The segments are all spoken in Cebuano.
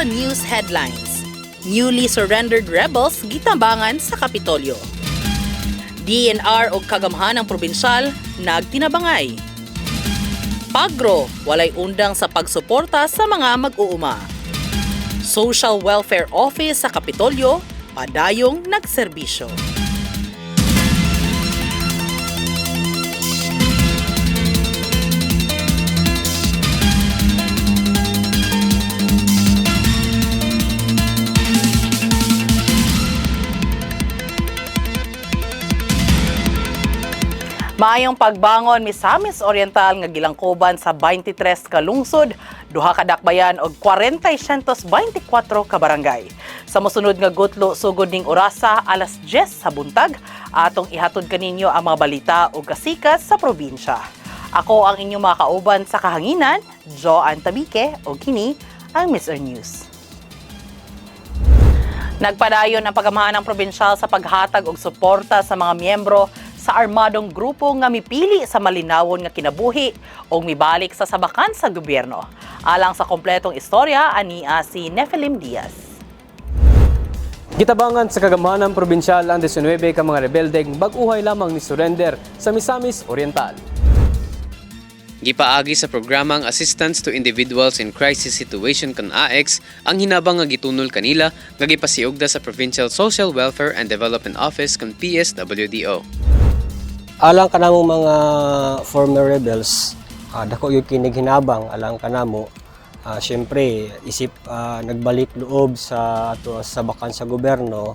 sa news headlines. Newly surrendered rebels gitambangan sa Kapitolyo. DNR og kagamhanang probinsyal nagtinabangay. Pagro, walay undang sa pagsuporta sa mga mag-uuma. Social Welfare Office sa Kapitolyo, padayong nagserbisyo. Maayong pagbangon Misamis Oriental nga gilangkoban sa 23 ka lungsod, duha ka dakbayan og 4,024 ka barangay. Sa mosunod nga gutlo sugod ning orasa alas 10 sa buntag, atong ihatod kaninyo ang mga balita ug kasikas sa probinsya. Ako ang inyong mga kauban sa kahanginan, Joanne Tabique, ug kini ang MisOr News. Nagpadayon ang pagamahan ng probinsyal sa paghatag og suporta sa mga miyembro sa armadong grupo nga mipili sa malinawon nga kinabuhi o mibalik sa sabakan sa gobyerno. Alang sa kompletong istorya, ania si Nephilim Diaz. Gitabangan sa kagamhanan probinsyal ang 19 ka mga rebeldeng bag-uhay lamang ni surrender sa Misamis Oriental. Gipaagi sa programang Assistance to Individuals in Crisis Situation kan AX ang hinabang nga gitunol kanila nga gipasiugda sa Provincial Social Welfare and Development Office kan PSWDO. Alang kanamo mga former rebels, dako gyud kinig hinabang alang kanamo. Syempre isip nagbalik loob sa ato sa bakan sa gobyerno,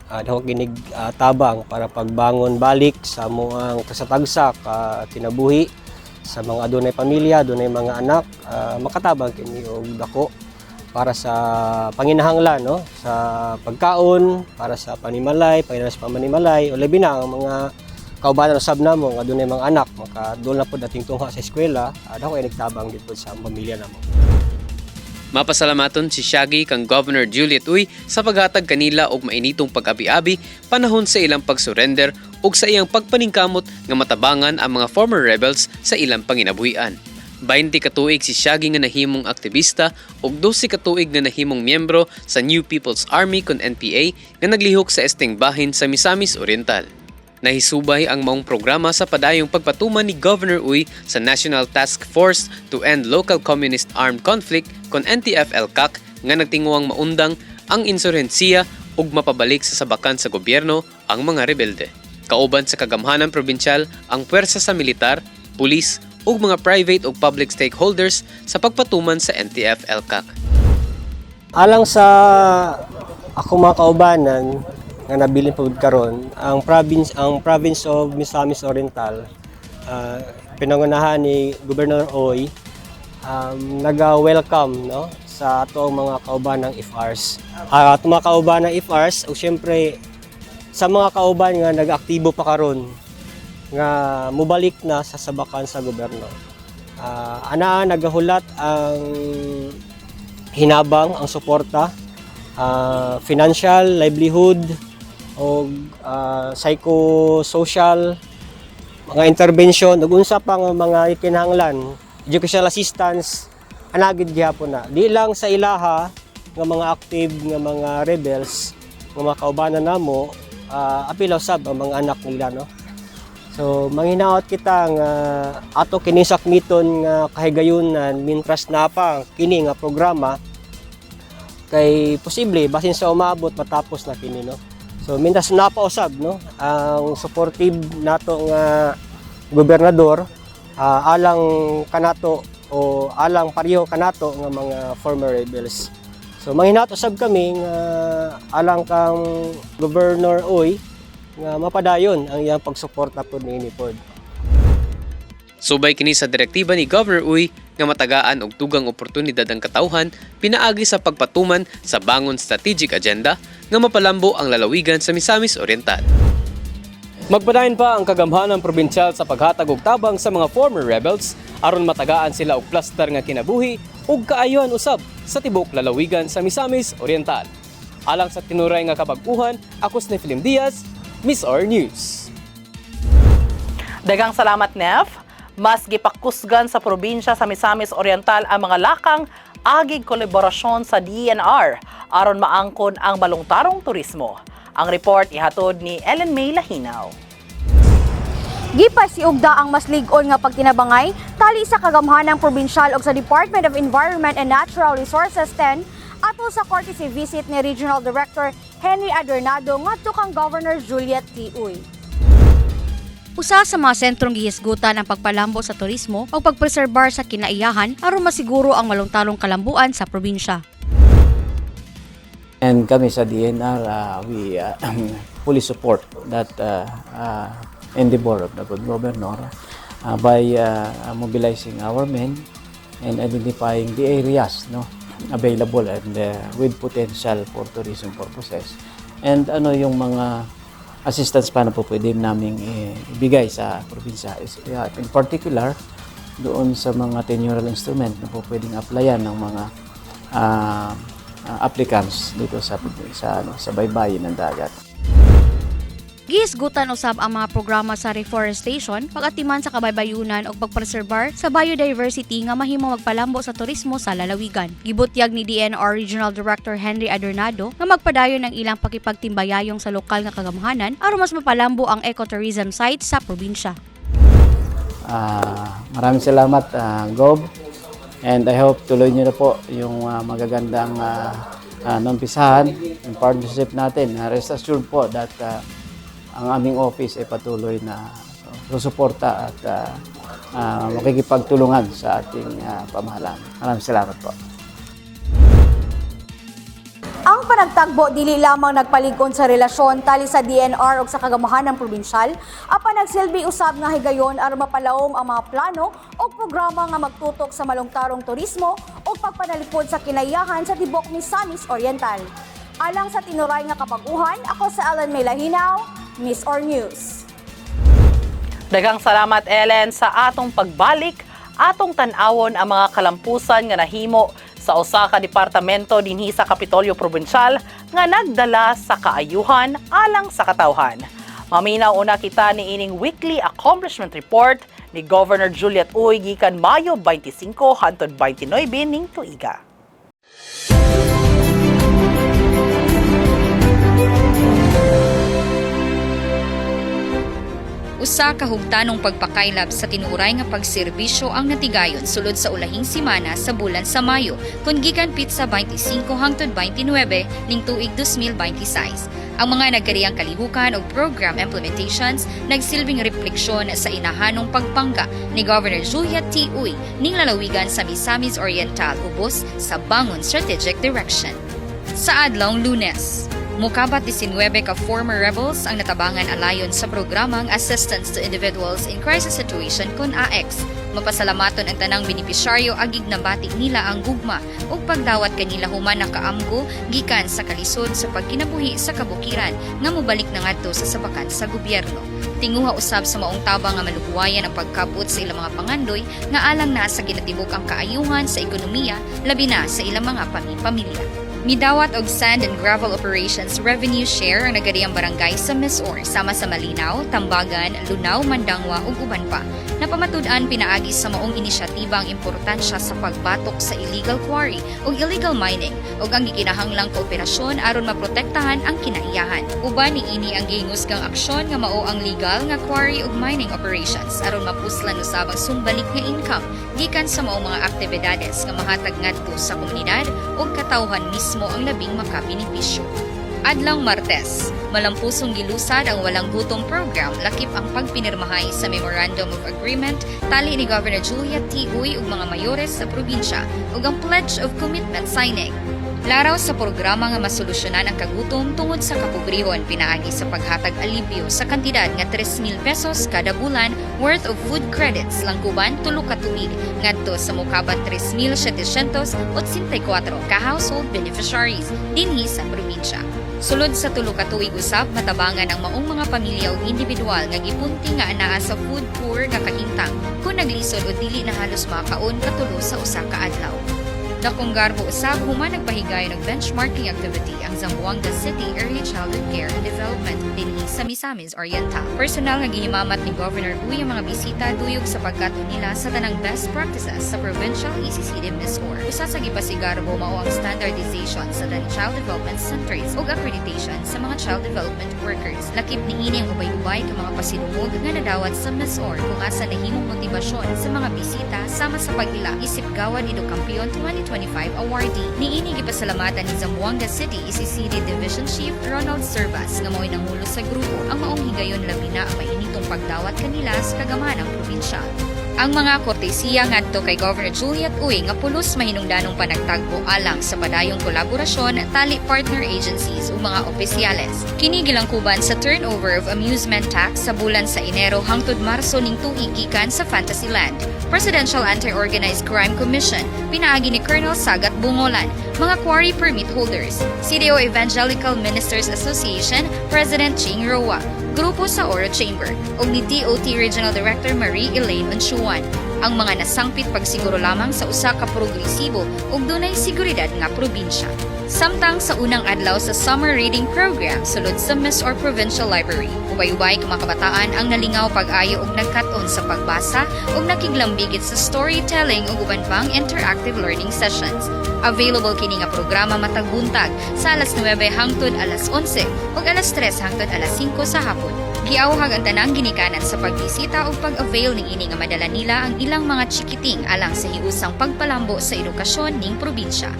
dako kinig tabang para pagbangon balik sa moang kasatagsa ka kinabuhi sa mga adunay pamilya, adunay mga anak, makatabang kini og dako para sa panginahanglan, no, sa pagkaon, para sa panimalay, panginahanglan sa pamanimalay, o labi na ang mga kaubanan usab namo nga adunay mga anak makadul na pud ating tungha sa eskwela, dako kay nagtabang gid pud sa pamilya namo. Mapasalamaton si Shaggy kang Governor Juliet Uy sa paghatag kanila og mainitong pag-abi-abi panahon sa ilang pagsurrender ug sa iyang pagpaningkamot nga matabangan ang mga former rebels sa ilang panginabuhian. 20 ka tuig si Shaggy nga nahimong aktivista ug 12 ka tuig nga nahimong miyembro sa New People's Army kon NPA nga naglihok sa esting bahin sa Misamis Oriental. Nahisubay ang maong programa sa padayong pagpatuman ni Governor Uy sa National Task Force to End Local Communist Armed Conflict kon NTF-ELCAC nga nagtinguang maundang ang insurhensiya ug mapabalik sa sabakan sa gobyerno ang mga rebelde. Kauban sa kagamhanan probinsyal ang puwersa sa militar, pulis ug mga private ug public stakeholders sa pagpatuman sa NTF-ELCAC. Alang sa ako mga kaubanan nga nabilin pud karon, ang province of Misamis Oriental, pinangunahan ni Governor Uy, naga-welcome, no, sa atong mga kauban ng FRs. Atong mga kauban ng FRs ug syempre sa mga kauban nga nag-aktibo pa karon nga mobalik na sa sabakan sa gobyerno. Anaa nagahulat ang hinabang, ang suporta, financial, livelihood, o psychosocial, mga intervention, ug unsa pa nga mga kinahanglan, educational assistance, anagid gihapon na. Di lang sa ilaha nga mga active nga mga rebels, nga mga kaubanan namo, apil usab ang mga anak nila, no. So manghinaot kita nga ato kini sakmiton nga kahigayunan mintras na pa kini nga programa kay posible basin sa umabot matapos na kini, no. So mintras na pa usab, no, ang supportive nato nga gobernador, alang kanato o alang pareho kanato nga mga former rebels. So manghinaot usab kami nga alang kang Governor Uy nga mapadayon ang iyang pagsuporta pod niini pod. Subay kini sa direktiba ni Governor Uy nga matagaan og dugang oportunidad ang katawhan pinaagi sa pagpatuman sa Bangon Strategic Agenda nga mapalambo ang lalawigan sa Misamis Oriental. Magpadayon pa ang kagamhanan probinsyal sa paghatag og tabang sa mga former rebels aron matagaan sila og plaster nga kinabuhi ug kaayohan usab sa tibok lalawigan sa Misamis Oriental. Alang sa tinuray nga kabag-uhan, ako si Nephilim Diaz, MisOr News. Daghang salamat, Nef. Mas gipakusgan sa probinsya sa Misamis Oriental ang mga lakang Agig kolaborasyon sa DENR aron maangkon ang malungtarong turismo. Ang report ihatod ni Ellen May Lahinaw. Gipasiugda ang mas lig-on nga pagtinabangay tali sa kagamhanang probinsyal ug sa Department of Environment and Natural Resources 10 ato sa courtesy visit ni Regional Director Henry Adornado ngadto kang Governor Juliet T. Uy. Usa sa mga sentrong gihisgutan ang pagpalambo sa turismo o pagpreserbar sa kinaiyahan aron masiguro ang malungtarong kalambuan sa probinsya. And kami sa DENR, we fully support that endeavor of the good governor by mobilizing our men and identifying the areas, no, available and with potential for tourism purposes. And ano yung mga assistance pa na po pwede naming ibigay sa probinsya. In particular, doon sa mga tenurial instrument na po pwedeng applyan ng mga applicants dito sa ano, sa baybayin ng dagat. Gihisgutan usab ang mga programa sa reforestation, pag-atiman sa kabaybayunan ug pagpreserbar sa biodiversity nga mahimo magpalambo sa turismo sa lalawigan. Gibutyag ni DENR Regional Director Henry Adornado nga magpadayon ang ilang pakipagtimbayayong sa lokal nga kagamhanan aron mas mapalambo ang ecotourism sites sa probinsya. Maraming salamat, Gob. And I hope tuloy niyo na po yung magagandang naumpisahan yung partnership natin. Rest assured po that ang aming office ay patuloy na susuporta at makikipagtulungan sa ating pamahalaan. Maraming salamat po. Ang panagtagbo dili lamang nagpalig-on sa relasyon tali sa DENR ug sa kagamhanan probinsyal, apan nagsilbi usab nga higayon aron mapalawom ang mga plano ug programa nga magtutok sa malungtarong turismo ug pagpanalipod sa kinaiyahan sa tibok Misamis Oriental. Alang sa tinuray nga kabag-uhan, ako sa Ellen May Lahinaw, MisOr News. Daghang salamat, Ellen, sa atong pagbalik, atong tan-awon ang mga kalampusan nga nahimo sa usa ka departamento dinhi sa Kapitolyo Probinsyal nga nagdala sa kaayuhan alang sa katawhan. Maminaw una kita ni ining weekly accomplishment report ni Governor Juliet Uy gikan Mayo 25 hantod 29 ning tuiga. Usa ka hugtanong pagpakaylab sa tinuray nga pagserbisyo ang natigayon sulod sa ulahing simana sa bulan sa Mayo kun gikan pitsa 25 hangtod 29 ning tuig 2026. Ang mga nagkariyang kalihukan og program implementations nagsilbing refleksyon sa inahanong pagpangga ni Governor Juliet T. Uy ning lalawigan sa Misamis Oriental ubos sa Bangon Strategic Direction. Sa adlawng Lunes, mukabat 19 ka former rebels ang natabangan alayon sa programang Assistance to Individuals in Crisis Situation kon AX. Mapasalamaton ang tanang benepisyaryo agig nabati nila ang gugma ug pagdawat kanila human nakaamgo gikan sa kalisod sa pagkinabuhi sa kabukiran nga mobalik na ngadto sa sabakan sa gobyerno. Tinguha usab sa maong tabang nga malubuwayan ang pagkabot sa ilang mga pangandoy nga alang na sa kinatibuk ang kaayuhan sa ekonomiya, labi na sa ilang mga pamilya. Midawat og sand and gravel operations revenue share ang nagadiyang barangay sa MisOr sama sa Malinao, Tambagan, Lunao, Mandangwa ug uban pa. Napamatud-an pinaagi sa maong inisyatiba ang importansya sa pagbatok sa illegal quarry ug illegal mining ug ang gikinahanglang kooperasyon aron maprotektahan ang kinaiyahan. Uban niini ang gihingusgang aksyon nga mao ang legal nga quarry ug mining operations aron mapuslan usab ang sumbalik nga income gikan sa maong mga aktibidades nga mahatag ngadto sa komunidad ug katawhan mismo ang labing makabenepisyo. Adlawng Martes, malampusong gilusad ang Walang Gutom Program lakip ang pagpinirmahay sa Memorandum of Agreement tali ni Governor Juliet T. Uy ug mga mayores sa probinsya ug ang Pledge of Commitment signing. Laraw sa programa nga masolusyonan ang kagutom tungod sa kapobrehon pinaagi sa paghatag alibyo sa kantidad nga 3,000 pesos kada bulan worth of food credits langkuban 3 ka tuig ngadto sa mukabat 3,784 ka household beneficiaries dinhi sa probinsya. Sulod sa 3 ka tuig usab, matabangan ang maong mga pamilya ug individual nga gipunti nga anaa sa food poor nga kahimtang kung naglisod o dili na halos makaon katulo sa usa ka adlaw. Dakong garbo usab human nagpahigayon og benchmarking activity ang Zamboanga City Early Childhood Care and Development dinhi sa Misamis Oriental. Personal nga gihimamat ni Governor Uy ang mga bisita duyog sa pagkato nila sa tanang best practices sa Provincial ECCD MisOr. Usa sa gipasigarbo mao ang standardization sa tanang child development centers ug accreditation sa mga child development workers. Lakip niini ang ubay-ubay ka mga pasidungog nga nadawat sa MisOr kung asa nahimong motibasyon sa mga bisita sama sa pag-ila isip Gawad Edukampiyon 2025 awardee. Niini gipasalamatan ni Zamboanga City ECCD Division Chief Ronald Servas nga mao'y nangulo sa grupo ang maong higayon, labi na ang mainitong pagdawat kanila sa kagamahanang probinsyal. Ang mga kortesiya ngadto kay Governor Juliet Uy nga pulos mahinungdanong panagtagbo alang sa padayong kolaborasyon tali partner agencies ug mga opisyales. Kini gilangkuban sa turnover of amusement tax sa bulan sa Enero hangtod Marso ning tuig gikan sa Fantasyland. Presidential Anti-Organized Crime Commission, pinaagi ni Colonel Sagat Bungolan, mga quarry permit holders, CDO Evangelical Ministers Association, President Ching Roa, Grupo sa Oro Chamber, ug ni DOT Regional Director Marie Elaine Unchuan. Ang mga nasangpit pagsiguro lamang sa usa ka progresibo ug dunay seguridad nga probinsya. Samtang sa unang adlaw sa summer reading program sulod sa MisOr Provincial Library, ubay-ubay ka mga kabataan ang nalingaw pag-ayo og nagkat-on sa pagbasa ug nakiglambigit sa storytelling ug uban pang interactive learning sessions. Available kini nga programa matag buntag sa alas 9 hangtod alas 11 ug alas 3 hangtod alas 5 sa hapon. Giawhag ang tanang ginikanan sa pagbisita ug pag-avail ning ini nga madala nila ang ilang mga chikiting alang sa hiusang pagpalambo sa edukasyon ning probinsya.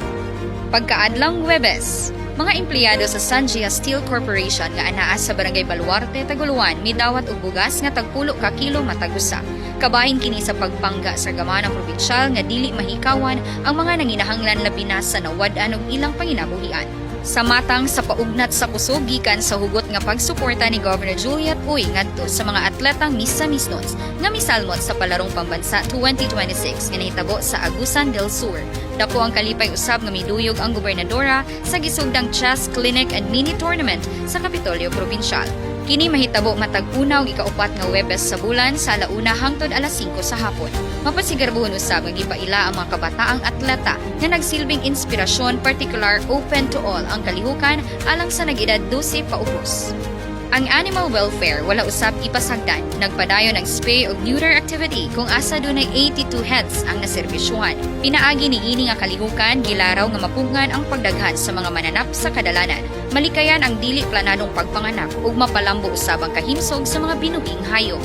Pagkaadlawng Huwebes, mga empleyado sa Sanjia Steel Corporation nga anaa sa Barangay Baluarte, Tagoloan, midawat og bugas nga tagpulo ka kilo matag usa. Kabahin kini sa pagpangga sa gamahanang probinsyal nga dili mahikawan ang mga nanginahanglan, labi na sa nawad-an og ilang panginabuhian. Sa matang sa paugnat sa kusog gikan sa hugot nga pagsuporta ni Governor Juliet Uy ngadto sa mga atletang Misamisnons nga misalmot sa Palarong Pambansa 2026 nga nahitabo sa Agusan del Sur. Dako ang kalipay usab nga miduyog ang gobernadora sa gisugdang chess clinic and mini tournament sa Kapitolyo Provincial. Kini mahitabo matag una ug ikaupat nga Huwebes sa bulan sa alauna hangtod alas 5 sa hapon. Mapasigarbuhon usab nga gipaila ang mga kabataang atleta nga nagsilbing inspirasyon, partikular open to all ang kalihukan alang sa nag-edad 12 paubos. Ang animal welfare wala usab ipasagdan. Nagpadayon ang spay ug neuter activity kung asa dunay 82 heads ang naserbisyuhan. Pinaagi ni ini nga kalihukan, gilaraw nga mapugngan ang pagdaghan sa mga mananap sa kadalanan, malikayan ang dili planadong pagpanganak ug mapalambo usab ang kahimsog sa mga binuhing hayop.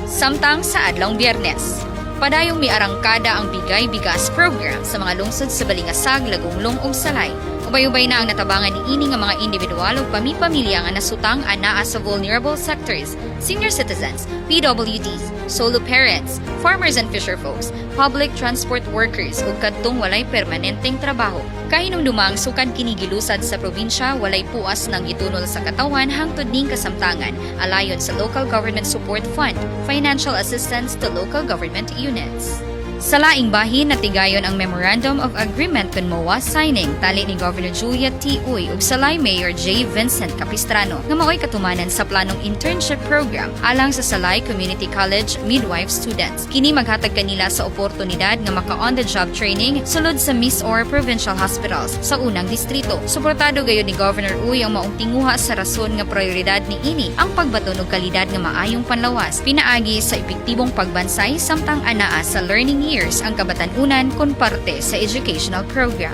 Samtang sa adlawng Biyernes, padayong miarangkada ang Bigay Bigas program sa mga lungsod sa Balingasag, Lagonglong ug Salay. Ubay-ubay na ang natabangan ni ini nga mga individual ug pami-pamilya nga nasutang anaa sa vulnerable sectors, senior citizens, PWDs, solo parents, farmers and fisherfolks, public transport workers ug kadtong walay permanenteng trabaho. Kahinumdumang sukad kini gilusad sa probinsya, walay puas nang gitunol sa katawan hangtod ning kasamtangan alayon sa Local Government Support Fund, Financial Assistance to Local Government Units. Sa laing bahin, natigayon ang Memorandum of Agreement kon MOA signing tali ni Governor Juliet T. Uy ug Salay Mayor J. Vincent Capistrano nga maoy katumanan sa planong internship program alang sa Salay Community College midwife students. Kini maghatag kanila sa oportunidad nga maka on-the-job training sulod sa MisOr Provincial Hospitals sa unang distrito. Suportado gayud ni Governor Uy ang maong tinguha sa rason nga prioridad ni ini ang pagbaton og kalidad nga maayong panlawas pinaagi sa epektibong pagbansay samtang anaa sa learning years ang kabatan-unan kon parte sa educational program.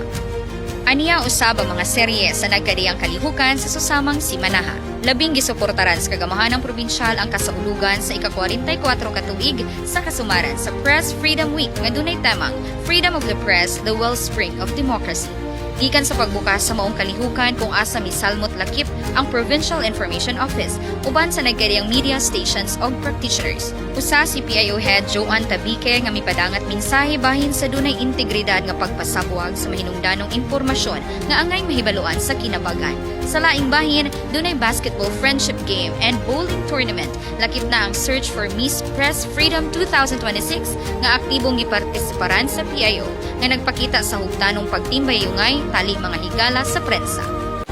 Aniya usab ang mga serye sa nagkadiyang kalihukan sa susamang simanaha. Labing gisuportaran sa kagamahanang probinsyal ang kasaulugan sa ika-44 katuig sa kasumaran sa Press Freedom Week nga dunay temang Freedom of the Press, the Wellspring of Democracy. Gikan sa pagbukas sa maong kalihukan kung asa misalmot lakip ang Provincial Information Office uban sa nagkadiyang media stations og practitioners. Usa si PIO Head Joan Tabique nga mipadangat mensahe bahin sa dunay integridad nga pagpasabwag sa mahinungdanong impormasyon nga angay mahibaluan sa kinabagan. Sa laing bahin, dunay basketball friendship game and bowling tournament. Lakip na ang Search for Miss Press Freedom 2026 nga aktibong gipartisiparan sa PIO nga nagpakita sa hugtanong pagtimbay yungay tali mga higala sa prensa.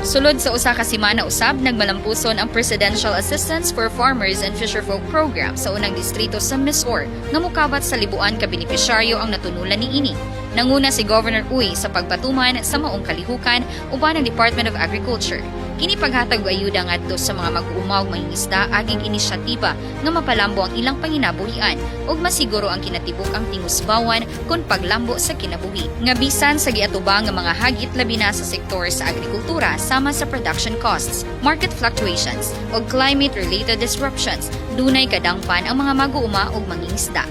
Sulod sa usa ka semana usab, nagmalampuson ang Presidential Assistance for Farmers and Fisherfolk Program sa unang distrito sa MisOr nga mukabat sa libuan ka benepisyaryo ang natunulan niini. Nanguna si Governor Uy sa pagpatuman sa maong kalihukan uban ang Department of Agriculture. Kini paghatag og ayuda ngadto sa mga mag-uuma ug mangingisda aging inisyatiba nga mapalambo ang ilang panginabuhian ug masiguro ang kinatibuk-ang tingusbawan kon paglambo sa kinabuhi. Nga bisan sa giatubang nga mga hagit, labi na sa sektor sa agrikultura sama sa production costs, market fluctuations ug climate-related disruptions, dunay kadangpan ang mga mag-uuma ug mangingisda.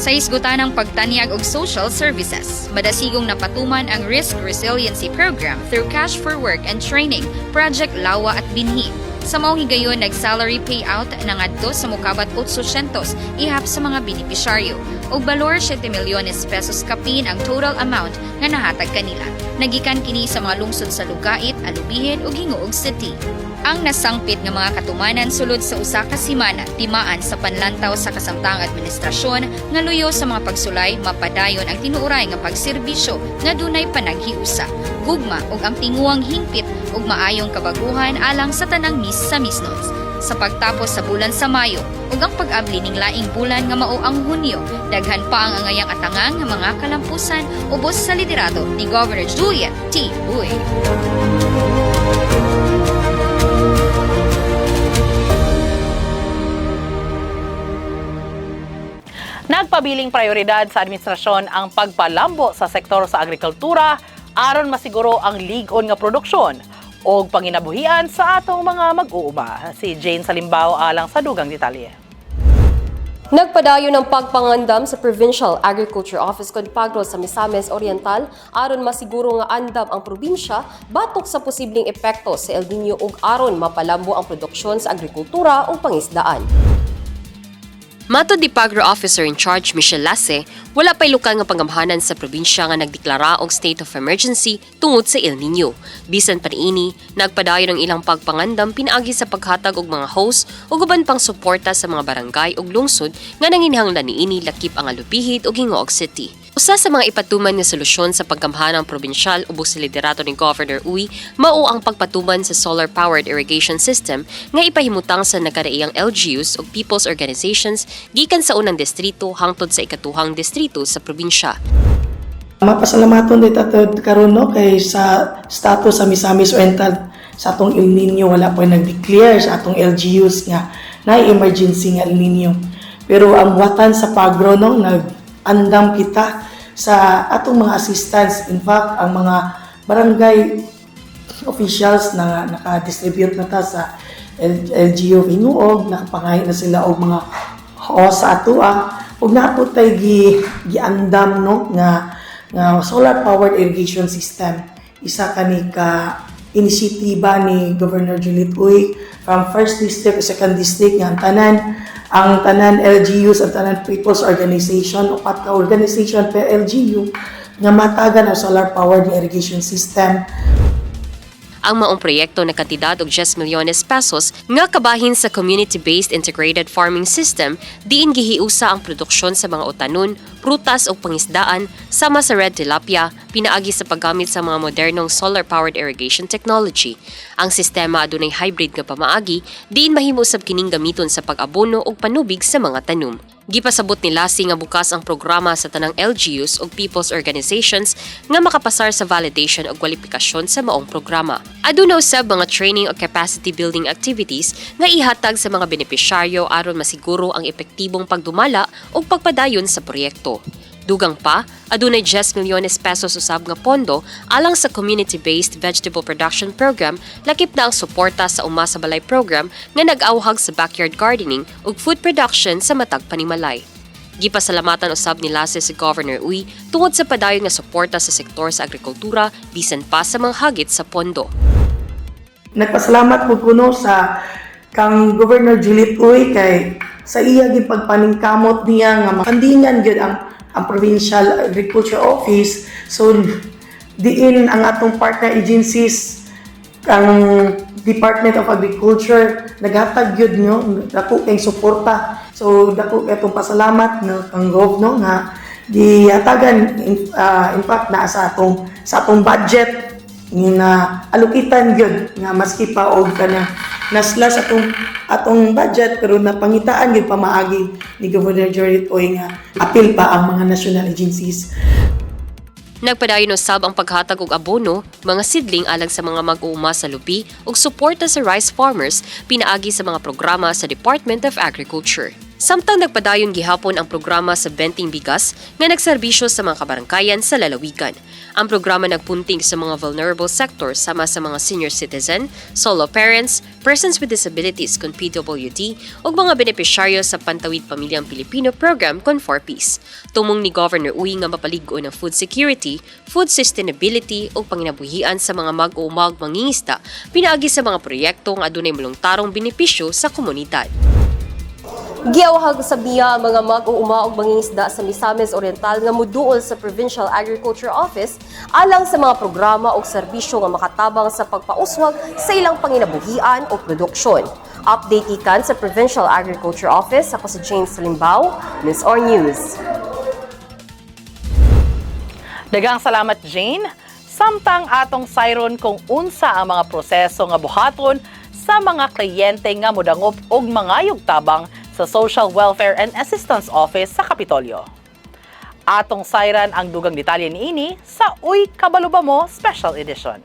Sa hisgutan ng pagtanyag og social services, madasigong napatuman ang Risk Resiliency Program through Cash for Work and Training, Project Lawa at Binhi. Sa maong higayon, nag-salary payout na ngadto sa mukabat 800 ihap sa mga benepisyaryo ug balor 7 milyones pesos kapin ang total amount nga nahatag kanila. Nagikan kini sa mga lungsod sa Lugait, Alubijid ug Gingoog City. Ang nasangpit nga mga katumanan sulod sa usa ka semana timaan sa panlantaw sa kasamtang administrasyon nga luyo sa mga pagsulay mapadayon ang tinuoray nga pagserbisyo nga dunay panaghiusa, gugma ug ang tinguang hingpit ug maayong kabaguhan alang sa tanang Misamisnons. Sa pagtapos sa bulan sa Mayo ug ang pag-abli ning laing bulan nga mao ang Hunyo, daghan pa ang angayang atangang nga mga kalampusan ubos sa liderato ni Governor Juliet T. Uy. Nagpabiling prioridad sa administrasyon ang pagpalambo sa sektor sa agrikultura aron masiguro ang lig-on nga produksyon o panginabuhian sa atong mga mag-uuma. Si Jane Salimbao alang sa dugang detalye. Nagpadayon ang pagpangandam sa Provincial Agriculture Office kon Pagro sa Misamis Oriental aron masiguro nga andam ang probinsya batok sa posibleng epekto sa El Nino ug aron mapalambo ang produksyon sa agrikultura ug pangisdaan. Matod ni Pagro Officer in Charge Michelle Lasse, wala pa'y lokal nga panggamhanan sa probinsya nga nagdeklara og state of emergency tungod sa El Nino. Bisan pa niini, nagpadayon ang ilang pagpangandam pinaagi sa paghatag og mga hose ug uban pang suporta sa mga barangay ug lungsod nga nanginahanglan niini, lakip ang Alubijid ug Gingoog City. Usa sa mga ipatuman nga solusyon sa paggamhanang probinsyal ubos sa liderato ni Governor Uy mao ang pagpatuman sa solar-powered irrigation system nga ipahimutang sa nagkadaiyang LGUs ug people's organizations gikan sa unang distrito hangtod sa ikatuhang distrito sa probinsya. Mapasalamaton din ta karon, no, kay sa status sa Misamis Oriental sa atong El Nino, wala pa nag-declare sa atong LGUs nga na emergency nga El Nino. Pero ang buhatan sa Pagro, no, nag-andam kita sa atong mga assistance. In fact, ang mga barangay officials na naka-distribute na ta sa LGU Gingoog, nakapangayo na sila og mga hose sa atoa ug naa pod tay gi giandam, no, nga nga solar powered irrigation system. Isa kani ka inisyatiba ni Governor Juliet Uy from first district to second district nga ang tanan LGUs, ang tanan people's organization, upat ka organization per LGU nga matagan ang solar powered irrigation system. Ang maong proyekto na kantidad og 10 milyones pesos nga kabahin sa Community-Based Integrated Farming System diin gihiusa ang produksyon sa mga utanon, prutas ug pangisdaan sama sa red tilapia pinaagi sa paggamit sa mga modernong solar-powered irrigation technology. Ang sistema adunay hybrid nga pamaagi diin mahimo usab kining gamiton sa pag-abono ug panubig sa mga tanom. Gipasabot ni Lassie nga bukas ang programa sa tanang LGUs ug people's organizations nga makapasar sa validation ug kwalifikasyon sa maong programa. Aduna usab mga training o capacity building activities nga ihatag sa mga benepisyaryo aron masiguro ang epektibong pagdumala ug pagpadayon sa proyekto. Dugang pa, adunay 10 milyones pesos usab nga pondo alang sa Community-Based Vegetable Production Program, lakip na ang suporta sa Uma sa Balay program nga nag-awhag sa backyard gardening ug food production sa matag panimalay. Gipasalamatan usab ni Lasse si Governor Uy tungod sa padayon nga suporta sa sektor sa agrikultura bisan pa sa mga hagit sa pondo. Nagpasalamat po kuno sa kang Governor Juliet Uy kay sa iya gipagpaningkamot niya nga makandingan gyud ang Provincial Agriculture Office. So diin ang atong partner agencies, ang Department of Agriculture, naghatag gyud nyo dako kay suporta. So dako kay atong pasalamat, no, kang Gov, no, nga gihatagan in fact naa sa atong budget nga alukitan gyud nga maski pa og kanang nasla sa atong atong budget, pero napangitaan gyud pamaagi ni Governor Juliet Uy nga apil pa ang mga national agencies. Nagpadayon usab ang paghatag og abono, mga sidling alang sa mga mag-uuma sa lubi ug suporta sa rice farmers pinaagi sa mga programa sa Department of Agriculture. Samtang nagpadayon gihapon ang programa sa Benting Bigas nga nagserbisyo sa mga kabarangkayan sa lalawigan. Ang programa nagpunting sa mga vulnerable sectors sama sa mga senior citizen, solo parents, persons with disabilities kon PWD ug mga benepisyaryo sa Pantawid Pamilyang Pilipino Program kon 4Ps. Tumong ni Governor Uy nga mapalig-on ang food security, food sustainability ug panginabuhian sa mga mag-uuma ug mangingisda pinaagi sa mga proyekto nga adunay mulungtarong benepisyo sa komunidad. Giawhag sa biya ang mga mag-uuma og mangingisda sa Misamis Oriental nga muduol sa Provincial Agriculture Office alang sa mga programa ug serbisyo nga makatabang sa pagpauswag sa ilang panginabuhian o produksyon. Update ikan sa Provincial Agriculture Office. Ako si James Salimbao, MisOr News. Daghang salamat, Jane. Samtang atong sayron kung unsa ang mga proseso nga buhaton sa mga kliyente nga modangop og mangayog tabang sa Social Welfare and Assistance Office sa Kapitolyo. Atong sayran ang dugang detalye niini sa Uy Kabalo Ba Mo Special Edition.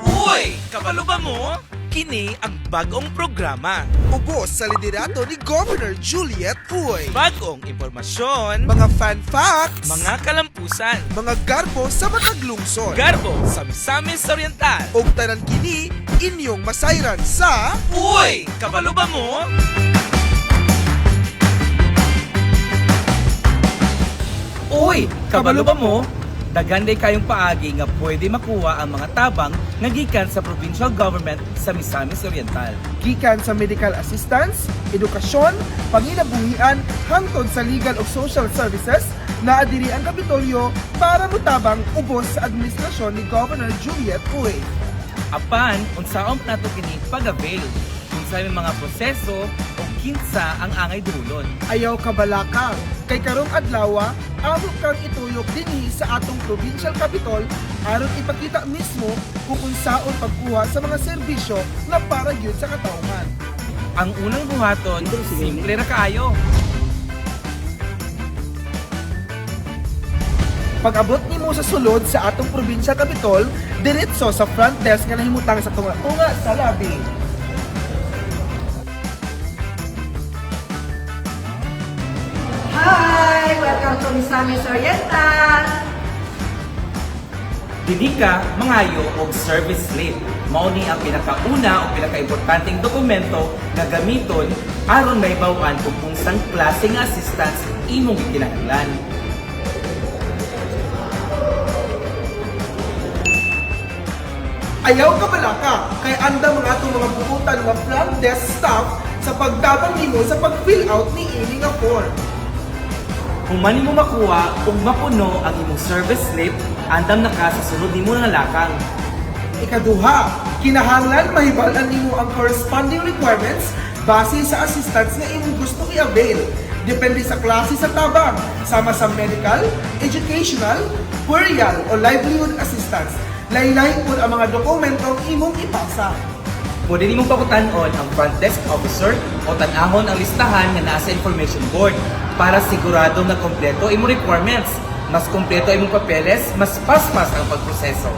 Uy! Kabalo ba mo? Kini ang bagong programa. Ubos sa liderato ni Governor Juliet Uy. Bagong impormasyon, mga fun facts, mga kalampusan, mga garbo sa matag lungsod. Garbo sa Misamis Oriental. Og tanan kini inyong masayran sa Uy! Kabalo ba mo? Uy! Kabalo ba mo? Daghan day kayong paagi nga pwede makuha ang mga tabang nga gikan sa provincial government sa Misamis Oriental. Gikan sa medical assistance, edukasyon, panginabuhian, hangtod sa legal ug social services, naa diri ang Kapitolyo para motabang ubos sa administrasyon ni Governor Juliet Uy. Apan, unsaon nato kini pag-avail? Unsa may mga proseso o kinsa ang angay dulon? Ayaw kabalaka, kay karong adlaw, amo kang ituyok dinhi sa atong provincial capital aron ipakita mismo kung unsaon pagkuha sa mga serbisyo nga para gyud sa katawhan. Ang unang buhaton, simple ra kaayo. Pag-abot nimo sa sulod sa atong provincial capital, diretso sa front desk nga nahimutang sa tunga-tunga sa lobby. Hi! Welcome to Misamis Oriental! Didi ka mangayo og service slip. Mao ni ang pinakauna o pinakaimportanteng dokumento nga gamiton aron mahibaw-an kung unsang klase nga assistance imong gikinahanglan. Ayaw kabalaka, kay andam ang atong mga buutan nga front desk staff sa pagtabang nimo sa pag-fill out ni ini nga form. Human nimo makuha ug mapuno ang imong service slip, andam na ka sa sunod nimo nga lakang. Ikaduha, kinahanglan mahibal-an nimo ang corresponding requirements base sa assistance nga imong gusto i-avail. Depende sa klase sa tabang, sama sa medical, educational, burial o livelihood assistance. Lahi-lahi pud ang mga dokumentong imong ipasa. Pwede nimong pakutan-on ang front desk officer o tan-ahon ang listahan nga naa sa information board para sigurado nga kompleto imong requirements. Mas kompleto imong papeles, mas paspas ang pagproseso.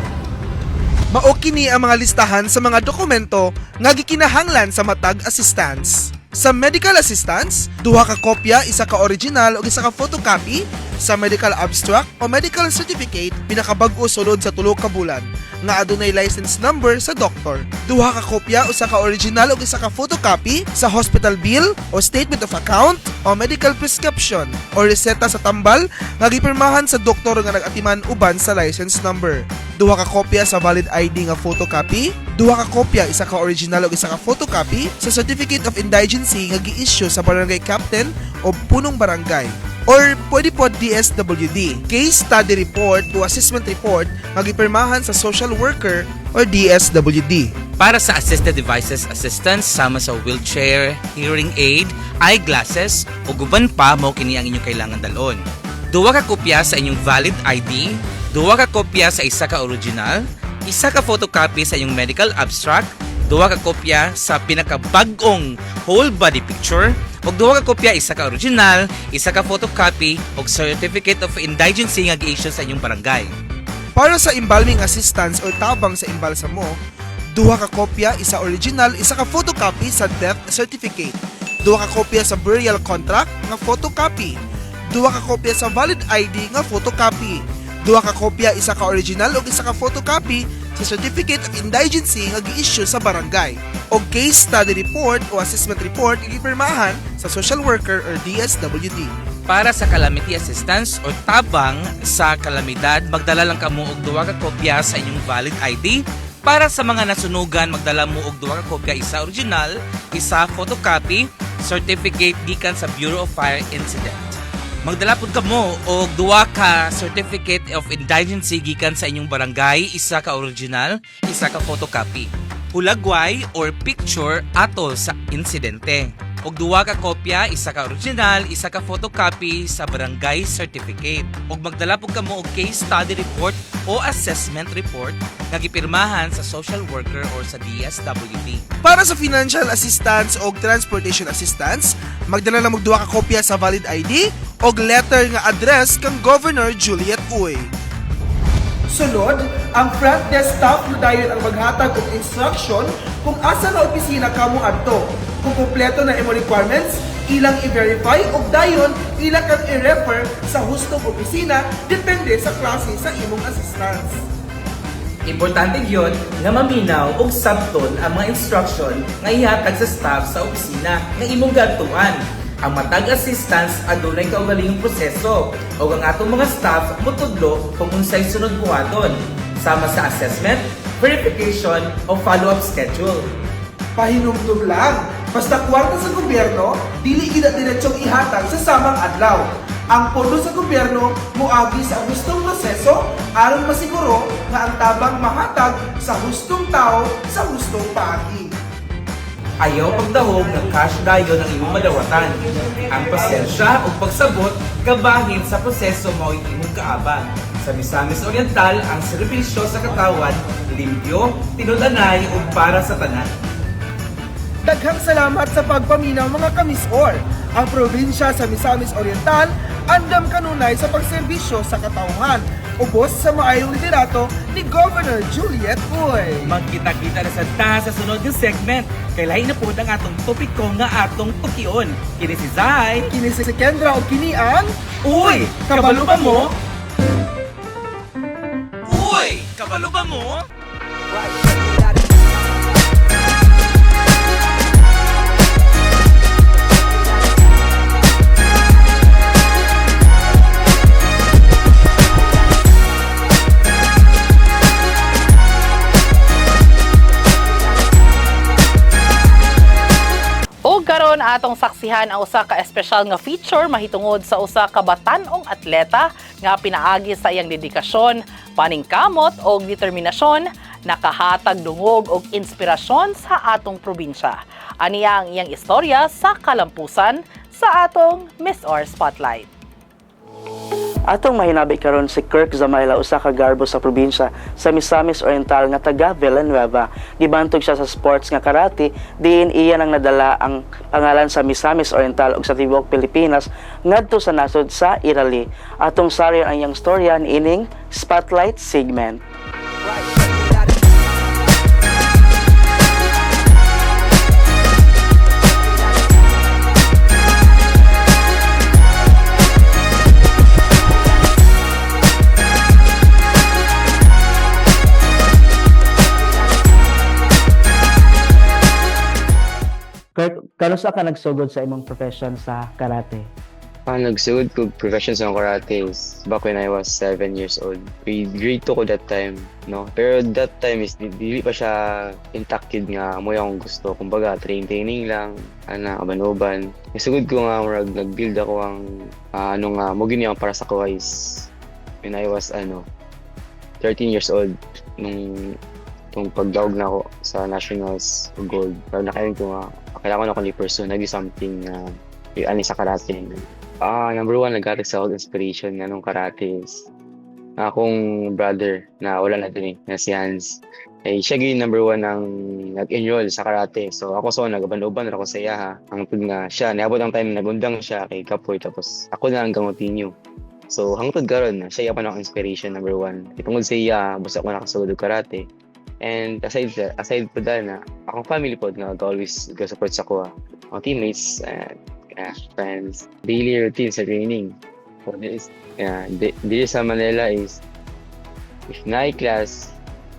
Mao kini ang mga listahan sa mga dokumento nga gikinahanglan sa matag assistance. Sa medical assistance, duha ka kopya, isa ka original ug isa ka photocopy. Sa medical abstract o medical certificate, pinakabag-o sulod sa 3 ka bulan nga adunay license number sa doktor. Duha ka kopya, usa ka original ug isa ka photocopy sa hospital bill o statement of account o medical prescription o reseta sa tambal nga gipirmahan sa doktor nga nag-atiman uban sa license number. Duha ka kopya sa valid ID nga photocopy, duha ka kopya, isa ka original ug isa ka photocopy sa Certificate of Indigency nga gi-issue sa barangay captain o punong barangay or pwede po DSWD. Case study report o assessment report nga gipirmahan sa social worker or DSWD. Para sa assisted devices assistance sama sa wheelchair, hearing aid, eyeglasses o guban pa, mao kini ang inyong kailangan dalon. Duha ka kopya sa inyong valid ID, duha ka kopya sa isa ka original, isa ka photocopy sa inyong medical abstract, duha ka kopya sa pinakabag-ong whole body picture, Ug duha ka kopya, isa ka original, isa ka photocopy ug certificate of indigency nga gi-issue sa inyong barangay. Para sa embalming assistance o tabang sa embalsamo, duha ka kopya, isa original, isa ka photocopy sa death certificate. Duha ka kopya sa burial contract nga photocopy. Duha ka kopya sa valid ID nga photocopy. Duha ka kopya, isa ka original ug isa ka photocopy sa certificate of indigency nga gi-issue sa barangay. O case study report o assessment report gipirmahan sa social worker or DSWD. Para sa calamity assistance o tabang sa kalamidad, magdala lang kamo og duha ka kopya sa inyong valid ID. Para sa mga nasunugan, magdala mo og duha ka kopya, isa original, isa photocopy, certificate gikan sa Bureau of Fire Incident. Magdala pud kamo og duha ka certificate of indigency gikan sa inyong barangay, isa ka original, isa ka photocopy. Hulagway or picture atol sa insidente. Og duha ka kopya, isa ka original, isa ka photocopy sa barangay certificate. Og magdala pud kamo og case study report o assessment report nga gipirmahan sa social worker or sa DSWD. Para sa financial assistance o transportation assistance, magdala lang og duha ka kopya sa valid ID og letter nga address kang Governor Juliet Uy. Sunod, ang front desk staff na dayon ang maghatag og instruction kung asa nga opisina kamo adto. Kung kumpleto na imo requirements, ilang i-verify og dayon ila kang i-refer sa hustong opisina depende sa klase sa imong assistance. Importante gyud nga maminaw og sabton ang mga instruction nga ihatag sa staff sa opisina nga imong gadtuan. Ang matag assistance adunay kaugalingong proseso ug ang atong mga staff motudlo kung unsay sunod buhaton sama sa assessment, verification o follow-up schedule. Pahinumdum lang, basta kwarta sa gobyerno, dili gid diretsong ihatag sa samang adlaw. Ang pondo sa gobyerno moagi sa hustong proseso aron masiguro nga ang tabang mahatag sa hustong tao sa hustong paagi. Ayaw pagdahom nga cash dayon ang imong madawatan. Ang pasensya ug pagsabot kabahin sa proseso mao'y imong kaabang. Sa Misamis Oriental, ang serbisyo sa katawhan limpyo, tinud-anay ug para sa tanan. Daghang salamat sa pagpaminaw, mga kamisor. Ang probinsya sa Misamis Oriental andam kanunay sa pagserbisyo sa katawhan. Ubos sa maayong liderato ni Governor Juliet Uy. Magkita-kita na sad ta sa sunod nga segment. Kay lahi na pud ang atong topiko nga atong tukion. Kini si Zai. Kini si Kendra o kini ang Uy, kabalo ba mo? Uy, kabalo ba mo? Og karon atong saksihan ang usa ka espesyal nga feature mahitungod sa usa ka batan-ong atleta nga pinaagi sa iyang dedikasyon, paningkamot og determinasyon nakahatag dungog og inspirasyon sa atong probinsya. Aniya ang iyang istorya sa kalampusan sa atong MisOr Spotlight. Atong mahinabi karon si Kirk Zamayla, usa ka garbo sa probinsya sa Misamis Oriental nga taga Villanueva. Gibantog siya sa sports nga karate, diin iya nang nadala ang pangalan sa Misamis Oriental ug sa tibuok Pilipinas ngadto sa nasod sa Italy. Atong sarion ang iyang storya niining Spotlight segment. Kirk, kanus-a ka nagsugod sa imong profession sa karate? Nagsugod ko profession sa karate is back when I was 7 years old. Grade 2 ko that time, no? Pero that time is dili pa siya intact gid nga mo akong gusto. Kumbaga, training lang, ana, uban-uban. Nagsugod ko nga murag nag-build ako ang ano nga mo gini ang para sa ko is when I was ano 13 years old nung tong pagdaog na ako sa nationals gold. Pero nakayon ko nga kailangan ko na akong i-pursue nagi something na ani sa karate. Number one, naghatag sa ako inspiration nga nung karate is akong brother na wala na din eh, na si Hans. Eh, siya gyud number one ang nag-enroll sa karate. So ako, so nagaban-uban ra ko sa iya ha. Hangtod nga siya, niabot ang time nagundang siya kay kapoy, tapos ako na ang continue. So hangtod karon siya pa ang inspiration number one. Kay tungod sa iya, busa ko nakasugod og karate. And aside po na, akong family pod nga always ga-support sa ko. Akong teammates and friends. Daily routine sa training. So, this, yeah, diri sa Manila is if naay class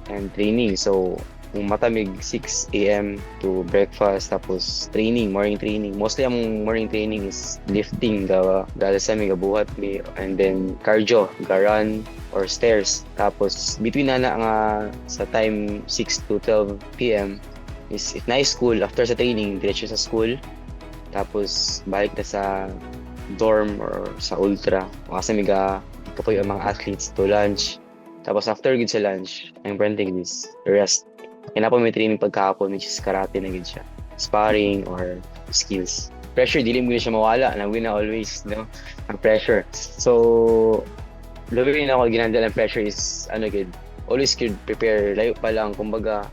and training. So, kung matamig 6 a.m. to breakfast, tapos training, morning training. Mostly ang morning training is lifting, gawa, gala sa mi, gabuhat mi, and then cardio, ga-run or stairs. Tapos between na na nga sa time 6 to 12 p.m. is if na school, after sa training, diretso sa school. Tapos balik na sa dorm or sa ultra. Kasi mi ga kapoy ang mga athletes to lunch. Tapos after gud sa lunch, ang branding is rest. Kaya na po may training pagkahapon, which is karate na gud siya. Sparring or skills. Pressure, dili mo siya mawala. Na na always, no? Ang pressure. So, labi na ako ginandala ng pressure is, ano gud, always could prepare layo pa lang, kumbaga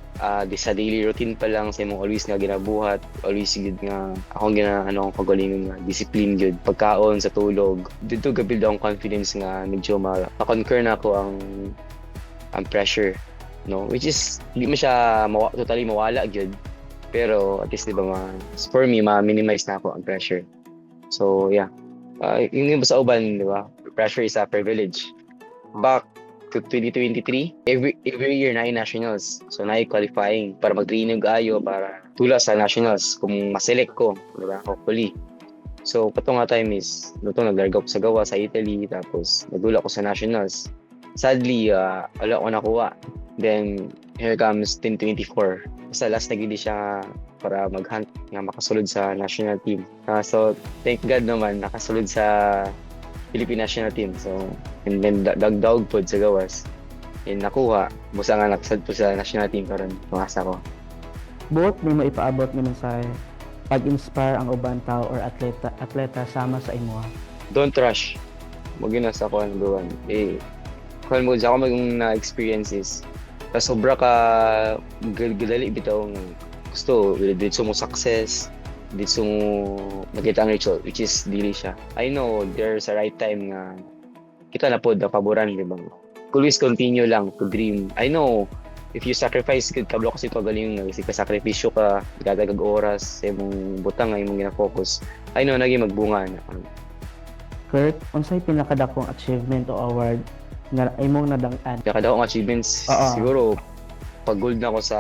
di sa daily routine pa lang sa imong always nga ginabuhat, always gud nga akong gina ano akong kagalingon nga discipline gud, pagkaon, sa tulog. Dito ga-build akong confidence nga medyo ma-conquer na ako ang pressure, no, which is di mo siya totally mawala gyud, pero at least, di ba, for me, ma-minimize na ako ang pressure. So yeah, yung sa uban, di ba, pressure is a privilege. Back to 2023, every year na nationals, so na qualifying para mag-training ayo para tula sa nationals kung ma-select ko, di ba, hopefully. So kato nga time is luto naglarga ko sa gawa sa Italy, tapos nagdula ko sa nationals. Sadly, wala ko nakuha. Then here comes 2024, sa last na gid siya para mag-hunt nga makasulod sa national team. So thank God naman nakasulod sa Philippine national team. So and then dagdag pod sa gawas. And nakuha, busa nga nakasad po sa national team karon pangasa ko. Buot nimo ipaabot nga mensahe pag-inspire ang uban tao or atleta atleta sama sa imoha? Don't rush. Mo na sa ako number one. Eh, kung mo sa ako maging na-experience is tas sobra ka gadali bitaw nga gusto dito mo success, dito mo makita ang result, which is dili siya. I know there's a right time nga kita na pod napaboran, di ba? Always continue lang to dream. I know if you sacrifice gud, kabalo kasi pagaling nga kasi ka sakripisyo ka, gadagag oras sa imong butang nga imong gina-focus. I know naging magbunga na. Kurt, unsay pinakadakong achievement o award nga imong nadang-an? Pinakadakong achievements? Siguro pag gold na ako sa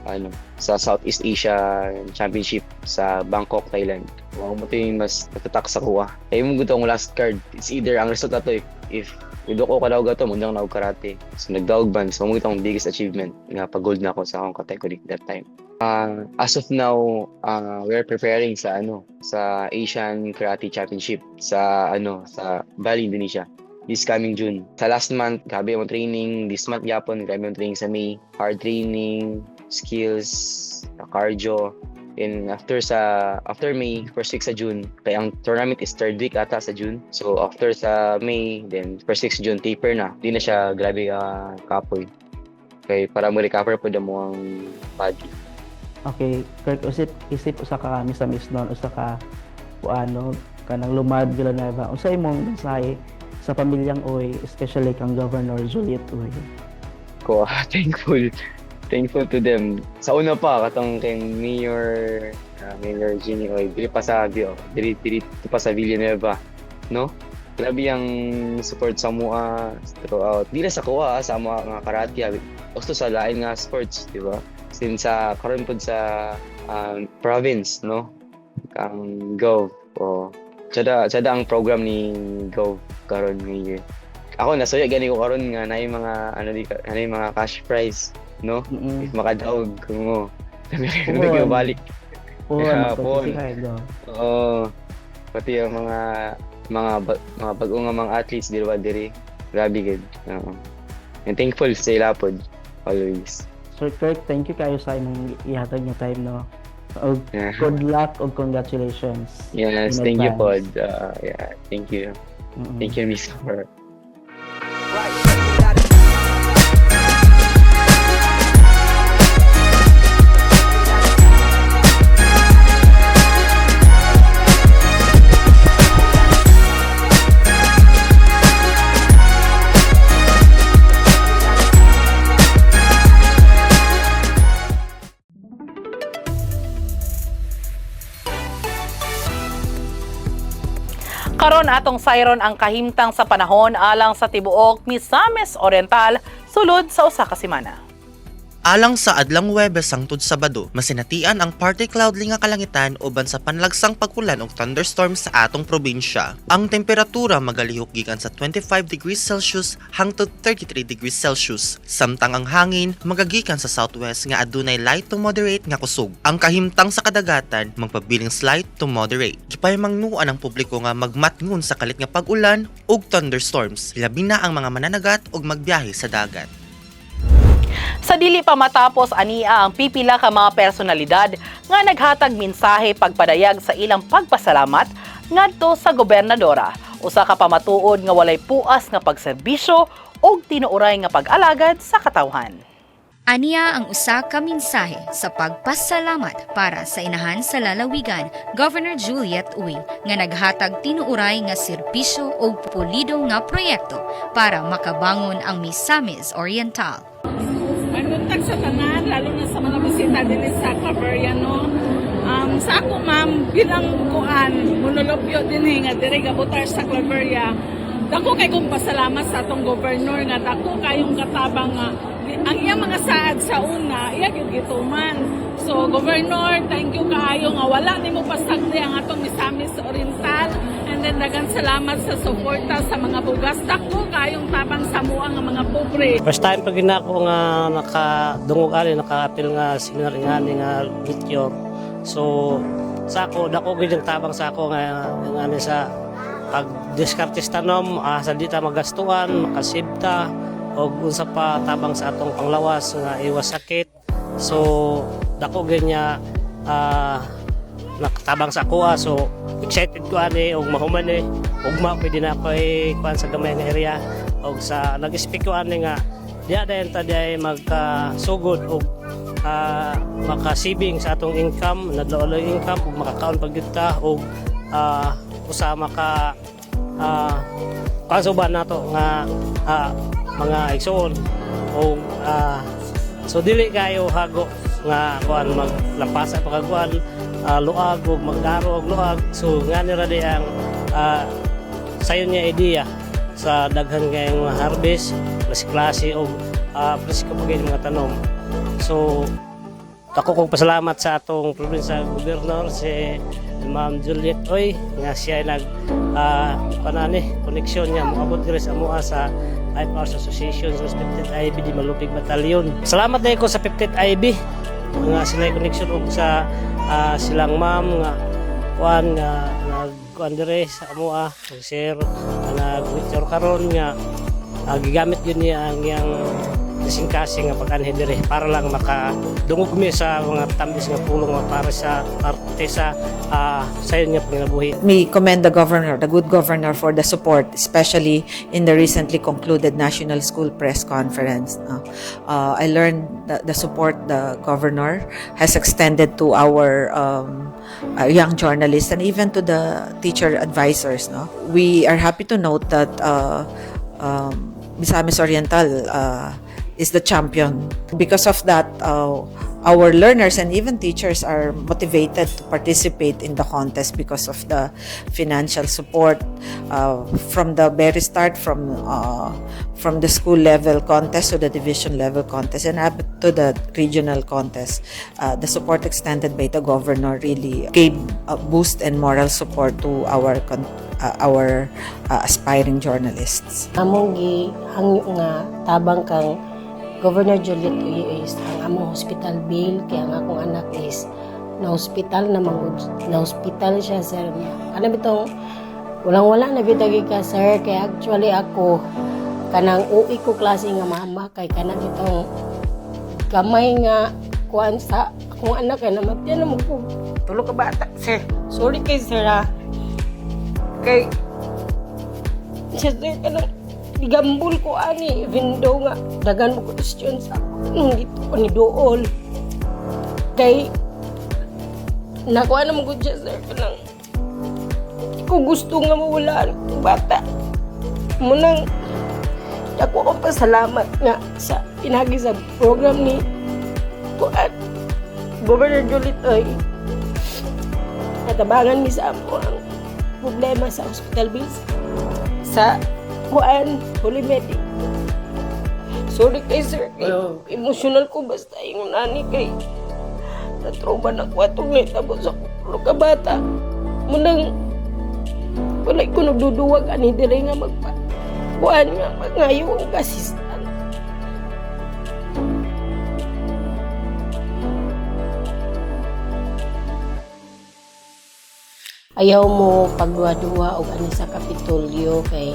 ano sa Southeast Asia Championship sa Bangkok, Thailand. Mao mo yung mas natatak sa kuha. Kaya mo gusto ang last card. It's either ang result ato if if ko kadaog ato mo na og karate. So nagdaog ban, so mo itong biggest achievement nga pag gold na ako sa akong category that time. As of now, we're preparing sa ano sa Asian Karate Championship sa ano sa Bali, Indonesia this coming June. Sa last month, grabe yung training. This month yapon, grabe yung training sa May. Hard training, skills, cardio. And after May, first week sa June, kaya ang tournament is third week ata sa June. So after sa May, then first week sa June, taper na. Di na siya grabe kapoy. Kay para mo recover po mo ang body. Okay, Kurt, usip isip usa ka Misamisnon, usa ka kuano kanang Lumad Villanueva. Unsa imong mensahe sa pamilyang Uy, especially kang Governor Juliet Uy? Ko thankful thankful to them. Sa una pa katong kay Mayor Ginny Uy, diri pa sa diri diri pa sa Villanueva, no? Grabe ang support sa mua throughout. Di na sa kuha, sa mga nga karate, gusto sa lain nga sports, di ba? Since sa karon pod sa province, no? Kang Gov o tsada tsada ang program ni Gov karon nga year. Ako nasuya gani ko karon nga naay mga ano di ano yung mga cash prize, no? If makadaog ko mo. Puon. Balik. Puon, Yeah, magpapisi puon. kayo. Oo. Pati ang mga bag-o nga mga athletes diri ba diri. Grabe gid. Oo. And thankful sa ila pod always. Sir Kurt, thank you kayo sa imong ihatag nga time, no. Og good luck og congratulations Yes, in thank you pod. advance. Yeah, thank you. Thank you, Miss Cor. Karon, atong sayron ang kahimtang sa panahon alang sa tibuok Misamis Oriental sulod sa usa ka semana. Alang sa adlang Huwebes hangtod Sabado, masinatian ang partly cloudy nga kalangitan uban sa panlagsang pag-ulan og thunderstorm sa atong probinsya. Ang temperatura magalihok gikan sa 25 degrees Celsius hangtod 33 degrees Celsius, samtang ang hangin magagikan sa southwest nga adunay light to moderate nga kusog. Ang kahimtang sa kadagatan magpabiling slight to moderate. Gipahimangnuan ang publiko nga magmatngon sa kalit nga pag-ulan ug thunderstorms, labi na ang mga mananagat ug magbiyahe sa dagat. Sa dili pa matapos ania ang pipila ka mga personalidad nga naghatag mensahe pagpadayag sa ilang pagpasalamat ngadto sa gobernadora. Usa ka pamatuod nga walay puas nga pagserbisyo ug tinuoray nga pag-alagad sa katawhan. Ania ang usa ka mensahe sa pagpasalamat para sa inahan sa lalawigan, Governor Juliet Uy, nga naghatag tinuuray nga serbisyo ug pulido nga proyekto para makabangon ang Misamis Oriental. Maayong sa tanan, lalo na sa mga bisita dinhi sa Claveria, no? Sa ako, ma'am, bilang kuan, monolopyo dinhi nga diri gabutar sa Claveria, dako kay kong pasalamat sa atong governor nga dako kayong katabang nga ang iyang mga saad sa una, iya gyud gituman. So, Governor, thank you kaayo nga wala nimo pasagdi ang atong Misamis Oriental. And then dagan salamat sa suporta sa mga bugas. Dako kayong tabang sa amoa nga mga pobre. First time pag ako nga nakadungog ani, naka-apil nga seminar nga ani nga lecture. So sa ako, dako gid ang tabang sa ako nga ani sa pag diskarte sa tanom, sa di ta magastuan, makasibta og unsa pa tabang sa atong panglawas nga iwas sakit. So dako gid niya nakatabang sa akoa. So excited ko ani og mahuman eh, ugma pwede na ako eh, kuan sa gamay nga area og sa nag-speak ko ani nga diya dayon ta diay magkasugod og makasibing sa atong income, nadlo income ug makakaon pag gyud ta og usa maka kuan sa uban nato nga mga igsuon og so dili kayo hago nga kuan maglampasa pa kag kuan luag ug magdaro og luag. So nga ni ra di ang sayon nga idea sa daghan kayong mga harvest, klase-klase og presko pa kaayo mga tanom. So ako kong pasalamat sa atong probinsya gobernador, si Ma'am Juliet Uy, nga siya ay nag kanani koneksyon niya moabot diri sa amoa sa IFRS Association sa 15th IB di Malupig Battalion. Salamat dahil ko sa 15th IB nga sila connection og sa silang ma'am nga kuan nga nag kuan dire sa amoa ug sir nga nag karon nga gigamit yun niya ang iyang kasing-kasing nga pag-anhi diri para lang makadungog mi sa mga tambis nga pulong nga para sa parte sa sayon nga panginabuhi. We commend the governor, the good governor, for the support, especially in the recently concluded National School Press Conference. No? I learned the support the governor has extended to our young journalists and even to the teacher advisors. No? We are happy to note that Misamis Oriental is the champion. Because of that, our learners and even teachers are motivated to participate in the contest because of the financial support from the very start, from the school level contest to the division level contest and up to the regional contest. The support extended by the governor really gave a boost and moral support to our aspiring journalists. Among gihangyo nga tabang kang Governor Juliet Uy is ang among hospital bill, kaya ang akong anak is na hospital na manggod, na hospital siya, sir, niya. Kana bitong walang wala na bitagi ka, sir, kaya actually ako kanang ui ko klase nga mama kay kana bitong gamay nga kuan sa akong anak kay namatyan na mo ko tulo ka bata, sir. Sorry kay sir ha, kay siya, sir, kanang gigambol ko ani even though nga dagan mo question sa ako nung dito ko ni dool kay nakuha na mo gud siya, sir. Kanang di ko gusto nga mawala ang bata mo nang dako akong pasalamat nga sa pinagi sa program ni kuan Governor Juliet Uy, natabangan mi sa amo ang problema sa hospital bills sa kuan, Holy Medic. Sorry kay sir, kay emotional ko basta yung nani kay na-trauma na ko atong nahitabo sa kulo ka bata. Munang wala ko nagduduwag ani dire nga magpa kuan nga mangayo og assistant. Ayaw mo pagduha-duha og ani sa Kapitolyo kay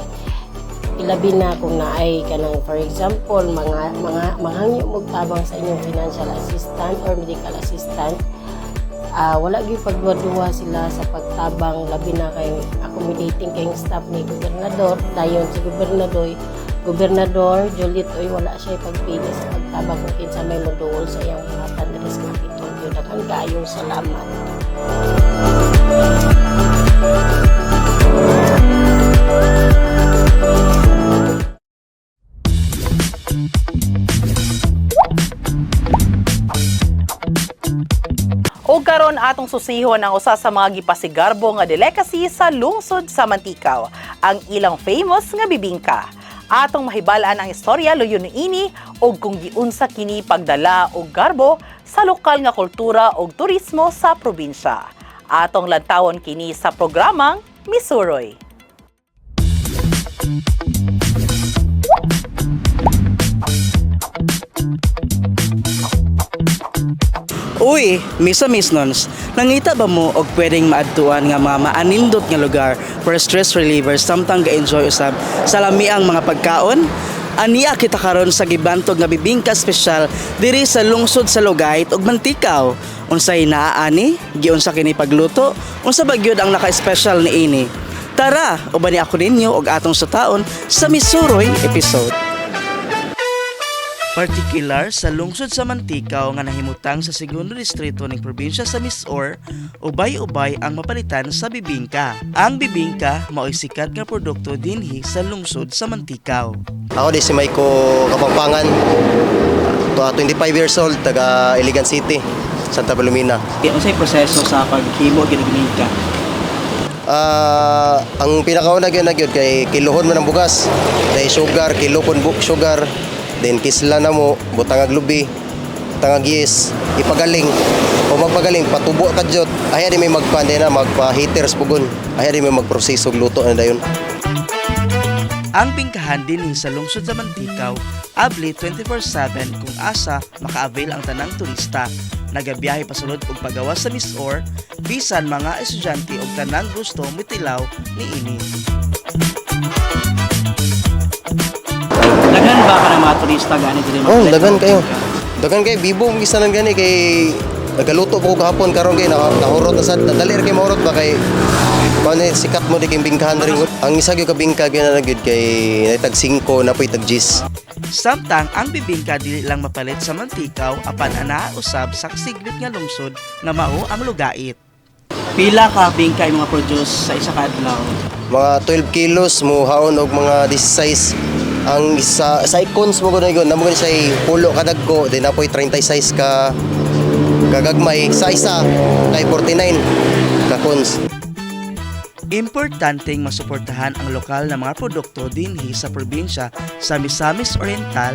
ilabi na kung naay kanang, for example, mga manghangyo mo tabang sa inyong financial assistant or medical assistant, wala gyud pagduha-duha sila sa pagtabang, labi na kay accommodating kayong staff ni gobernador. Dayon si gobernador Juliet Uy, wala siya pagpili sa pagtabang kung kinsa may moduol sa iyang buhatan diri sa Kapitolyo. Daghan kaayong salamat. Ug karon atong susihon ang usa sa mga gipasigarbo nga delicacy sa lungsod sa Manticao, ang ilang famous nga bibingka. Atong mahibal-an ang istorya luyon niini ug kung giunsa kini pagdala og garbo sa lokal nga kultura ug turismo sa probinsya. Atong lantawon kini sa programang Misuroy. Uy, Misa Misnons, nangita ba mo og pwedeng maadtuan nga mga maanindot nga lugar for stress reliever samtang ga-enjoy usab sa lamiang mga pagkaon? Ania kita karon sa gibantog nga bibingka espesyal diri sa lungsod sa Lugait ug Manticao. Unsay naa ani? Giunsa kini pagluto? Unsa ba gyud ang naka-espesyal niini? Tara, ubani ako ninyo og atong sutaon sa Misuroy episode. Partikular sa lungsod sa Manticao nga nahimutang sa segundo distrito ning probinsya sa Misor, ubay-ubay ang mapalitan sa bibingka. Ang bibingka mao'y sikat nga produkto dinhi sa lungsod sa Manticao. Ako di si Maiko Kapampangan, 25 years old, taga Iligan City, Santa Palomina. Unsay proseso sa paghimo og bibingka? Ang pinakauna gyud na gyud kay kilohon man ang bugas. Dahil sugar, kilo pun sugar, then kisla na mo, butangag lubi, butangag yes, ipagaling. O magpagaling, patubo ka jud. Ay di may magpa na magpa-heaters pugon. Ay di may magproseso og luto na dayon. Ang bingkahan dinhi sa lungsod sa Manticao, abli 24/7 kung asa maka-avail ang tanang turista. Nagabiyahe pasulod og pagawas sa Misor, bisan mga estudyante og tanang gusto mitilaw niini. Daghan ba ka ng mga turista gani diri? Oh, daghan kayo. Daghan kay bibo ang isa nang gani kay nagaluto po ko kahapon karon kay nahurot na sad dali ra kay mahurot ba kay kuan eh, sikat mo di kay bingkahan rin. Ang isa gyud ka bingka gyud na gyud kay tag 5 na poy tag 10. Samtang ang bibingka dili lang mapalit sa Manticao apan ana usab sa siglit nga lungsod nga mao ang Lugait. Pila ka bingka imong produce sa isa ka adlaw? Mga 12 kilos mo haon og mga 16 ang isa sa icons mo gud na mo gud say pulo ka dagko then napoy 36 ka kagagmay sa isa kay 49 ka cons. Importanteng masuportahan ang lokal na mga produkto dinhi sa probinsya sa Misamis Oriental,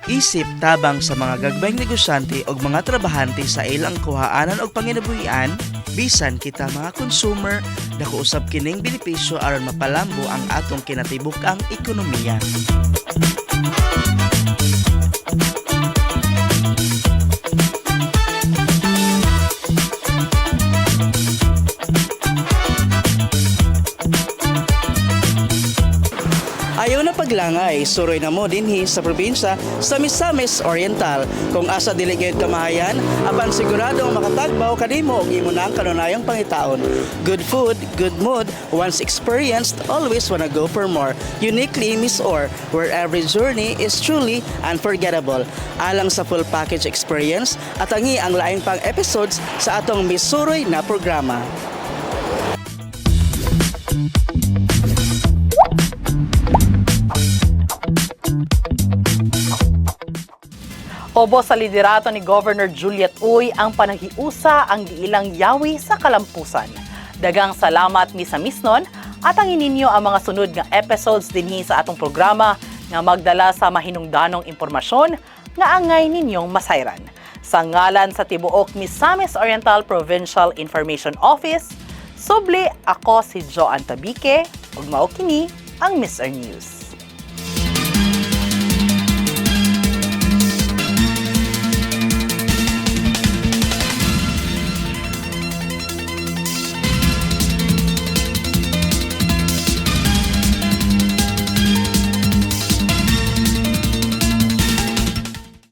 isip tabang sa mga gagmayng negosyante og mga trabahante sa ilang kuhaanan og panginabuhian, bisan kita mga consumer dako usab kining benepisyo aron mapalambo ang atong kinatibuk-ang ekonomiya. Ayaw na paglangay, suroy na mo dinhi sa probinsya sa Misamis Oriental. Kung asa dili gayud kamahayan, apan sigurado makatagbaw kanimo og imo na ang kanunayang pangitaon. Good food, good mood, once experienced, always wanna go for more. Uniquely Misor, where every journey is truly unforgettable. Alang sa full package experience, atangi ang laing pang episodes sa atong Misuroy na programa. Obo sa liderato ni Governor Juliet Uy ang panaghiusa ang giilang yawi sa kalampusan. Daghang salamat, Misamisnon, at ang ininyo ang mga sunod nga episodes dinhi sa atong programa nga magdala sa mahinungdanong impormasyon nga angay ninyong masayran. Sa ngalan sa tibuok Misamis Oriental Provincial Information Office, subli, ako si Joan Tabique ug mao kini ang MisOr News.